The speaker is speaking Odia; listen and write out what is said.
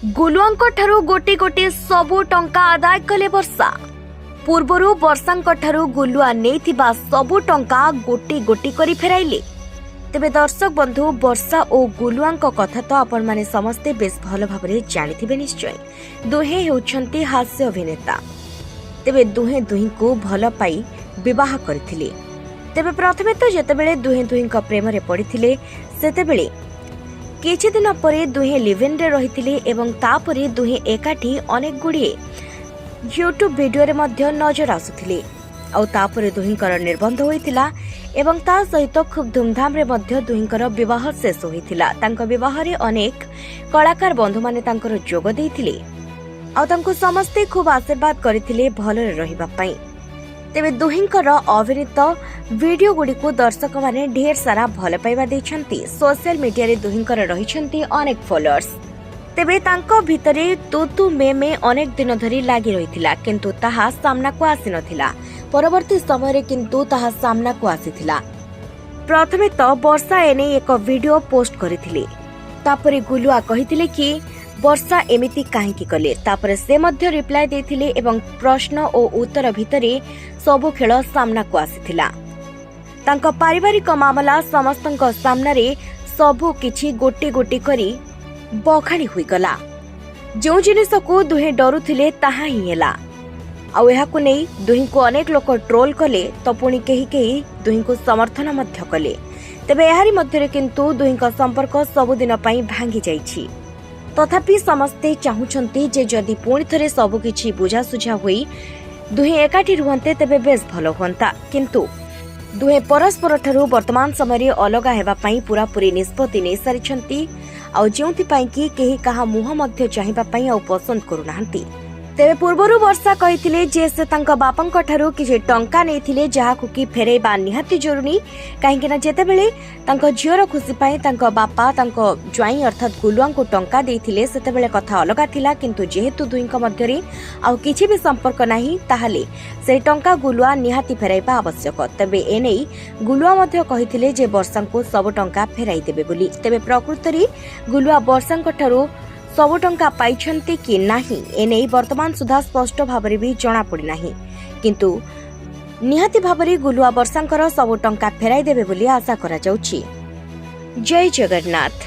ଗୁଲୁଆଙ୍କଠାରୁ ଗୋଟି ଗୋଟି ସବୁ ଟଙ୍କା ଆଦାୟ କଲେ ବର୍ଷା। ପୂର୍ବରୁ ବର୍ଷାଙ୍କଠାରୁ ଗୁଲୁଆ ନେଇଥିବା ସବୁ ଟଙ୍କା ଗୋଟି ଗୋଟି କରି ଫେରାଇଲେ। ତେବେ ଦର୍ଶକ ବନ୍ଧୁ, ବର୍ଷା ଓ ଗୁଲୁଆଙ୍କ କଥା ତ ଆପଣମାନେ ସମସ୍ତେ ବେଶ ଭଲ ଭାବରେ ଜାଣିଥିବେ ନିଶ୍ଚୟ। ଦୁହେଁ ହେଉଛନ୍ତି ହାସ୍ୟ ଅଭିନେତା। ତେବେ ଦୁହେଁ ଦୁହିଁଙ୍କୁ ଭଲ ପାଇ ବିବାହ କରିଥିଲେ। ତେବେ ପ୍ରଥମେ ତ ଯେତେବେଳେ ଦୁହେଁ ଦୁହିଁଙ୍କ ପ୍ରେମରେ ପଡ଼ିଥିଲେ, ସେତେବେଳେ କିଛି ଦିନ ପରେ ଦୁହେଁ ଲିଭ୍-ଇନ୍ରେ ରହିଥିଲେ ଏବଂ ତାପରେ ଦୁହେଁ ଏକାଠି ଅନେକ ଗୁଡ଼ିଏ ୟୁଟ୍ୟୁବ୍ ଭିଡିଓରେ ମଧ୍ୟ ନଜର ଆସୁଥିଲେ। ଆଉ ତାପରେ ଦୁହିଁଙ୍କର ନିର୍ବନ୍ଧ ହୋଇଥିଲା ଏବଂ ତା ସହିତ ଖୁବ୍ ଧୁମଧାମରେ ମଧ୍ୟ ଦୁହିଁଙ୍କର ବିବାହ ଶେଷ ହୋଇଥିଲା। ତାଙ୍କ ବିବାହରେ ଅନେକ କଳାକାର ବନ୍ଧୁମାନେ ତାଙ୍କର ଯୋଗ ଦେଇଥିଲେ ଆଉ ତାଙ୍କୁ ସମସ୍ତେ ଖୁବ୍ ଆଶୀର୍ବାଦ କରିଥିଲେ ଭଲରେ ରହିବା ପାଇଁ। ତେବେ ଦୁହିଁଙ୍କର ଅଭିନୀତ ଭିଡିଓ ଗୁଡ଼ିକୁ ଦର୍ଶକମାନେ ଢେର ସାରା ଭଲ ପାଇବା ଦେଇଛନ୍ତି। ସୋସିଆଲ ମିଡିଆରେ ଦୁହିଁଙ୍କର ରହିଛନ୍ତି ଅନେକ ଫଲୋଅର୍ସ। ତେବେ ତାଙ୍କ ଭିତରେ ତୁ ତୁ ମେ ମେ ଅନେକ ଦିନ ଧରି ଲାଗି ରହିଥିଲା, କିନ୍ତୁ ତାହା ସାମ୍ନାକୁ ଆସିନଥିଲା। ପରବର୍ତ୍ତୀ ସମୟରେ କିନ୍ତୁ ତାହା ସାମ୍ନାକୁ ଆସିଥିଲା। ପ୍ରଥମେ ତ ବର୍ଷା ଏନେଇ ଏକ ଭିଡିଓ ପୋଷ୍ଟ କରିଥିଲେ। ତାପରେ ଗୁଲୁଆ କହିଥିଲେ କି ବର୍ଷା ଏମିତି କାହିଁକି କଲେ? ତାପରେ ସେ ମଧ୍ୟ ରିପ୍ଲାଏ ଦେଇଥିଲେ ଏବଂ ପ୍ରଶ୍ନ ଓ ଉତ୍ତର ଭିତରେ ସବୁ ଖେଳ ସାମ୍ନାକୁ ଆସିଥିଲା। ତାଙ୍କ ପାରିବାରିକ ମାମଲା ସମସ୍ତଙ୍କ ସାମ୍ନାରେ ସବୁ କିଛି ଗୋଟି ଗୋଟି କରି ବଖାଣି ହୋଇଗଲା। ଯେଉଁ ଜିନିଷକୁ ଦୁହେଁ ଡରୁଥିଲେ, ତାହା ହିଁ ହେଲା। ଆଉ ଏହାକୁ ନେଇ ଦୁହିଁଙ୍କୁ ଅନେକ ଲୋକ ଟ୍ରୋଲ କଲେ ତ ପୁଣି କେହି କେହି ଦୁହିଁଙ୍କୁ ସମର୍ଥନ ମଧ୍ୟ କଲେ। ତେବେ ଏହାରି ମଧ୍ୟରେ କିନ୍ତୁ ଦୁହିଁଙ୍କ ସମ୍ପର୍କ ସବୁଦିନ ପାଇଁ ଭାଙ୍ଗି ଯାଇଛି। ତଥାପି ସମସ୍ତେ ଚାହୁଁଛନ୍ତି ଯେ ଯଦି ପୁଣି ଥରେ ସବୁକିଛି ବୁଝାସୁଝା ହୋଇ ଦୁହେଁ ଏକାଠି ରୁହନ୍ତେ, ତେବେ ବେଶ ଭଲ ହୁଅନ୍ତା। କିନ୍ତୁ ଦୁହେଁ ପରସ୍ପରଠାରୁ ବର୍ତ୍ତମାନ ସମୟରେ ଅଲଗା ହେବା ପାଇଁ ପୂରାପୂରି ନିଷ୍ପତ୍ତି ନେଇସାରିଛନ୍ତି, ଆଉ ଯେଉଁଥିପାଇଁ କି କେହି କାହା ମୁହଁ ମଧ୍ୟ ଚାହିଁବା ପାଇଁ ଆଉ ପସନ୍ଦ କରୁନାହାନ୍ତି। ତେବେ ପୂର୍ବରୁ ବର୍ଷା କହିଥିଲେ ଯେ ସେ ତାଙ୍କ ବାପାଙ୍କ ଠାରୁ କିଛି ଟଙ୍କା ନେଇଥିଲେ, ଯାହାକୁ କି ଫେରାଇବା ନିହାତି ଜରୁରୀ, କାହିଁକିନା ଯେତେବେଳେ ତାଙ୍କ ଝିଅର ଖୁସି ପାଇଁ ତାଙ୍କ ବାପା ତାଙ୍କ ଜ୍ୱାଇଁ ଅର୍ଥାତ୍ ଗୁଲୁଆଙ୍କୁ ଟଙ୍କା ଦେଇଥିଲେ, ସେତେବେଳେ କଥା ଅଲଗା ଥିଲା। କିନ୍ତୁ ଯେହେତୁ ଦୁହିଁଙ୍କ ମଧ୍ୟରେ ଆଉ କିଛି ବି ସମ୍ପର୍କ ନାହିଁ, ତାହେଲେ ସେହି ଟଙ୍କା ଗୁଲୁଆ ନିହାତି ଫେରାଇବା ଆବଶ୍ୟକ। ତେବେ ଏନେଇ ଗୁଲୁଆ ମଧ୍ୟ କହିଥିଲେ ଯେ ବର୍ଷାଙ୍କୁ ସବୁ ଟଙ୍କା ଫେରାଇ ଦେବେ ବୋଲି। ତେବେ ପ୍ରକୃତରେ ଗୁଲୁଆ ବର୍ଷାଙ୍କଠାରୁ ସବୁ ଟଙ୍କା ପାଇଛନ୍ତି କି ନାହିଁ, ଏନେଇ ବର୍ତ୍ତମାନ ସୁଦ୍ଧା ସ୍ପଷ୍ଟ ଭାବରେ ବି ଜଣାପଡ଼ିନାହିଁ। କିନ୍ତୁ ନିହାତି ଭାବରେ ଗୁଲୁଆ ବର୍ଷାଙ୍କର ସବୁ ଟଙ୍କା ଫେରାଇ ଦେବେ ବୋଲି ଆଶା କରାଯାଉଛି। ଜୟ ଜଗନ୍ନାଥ।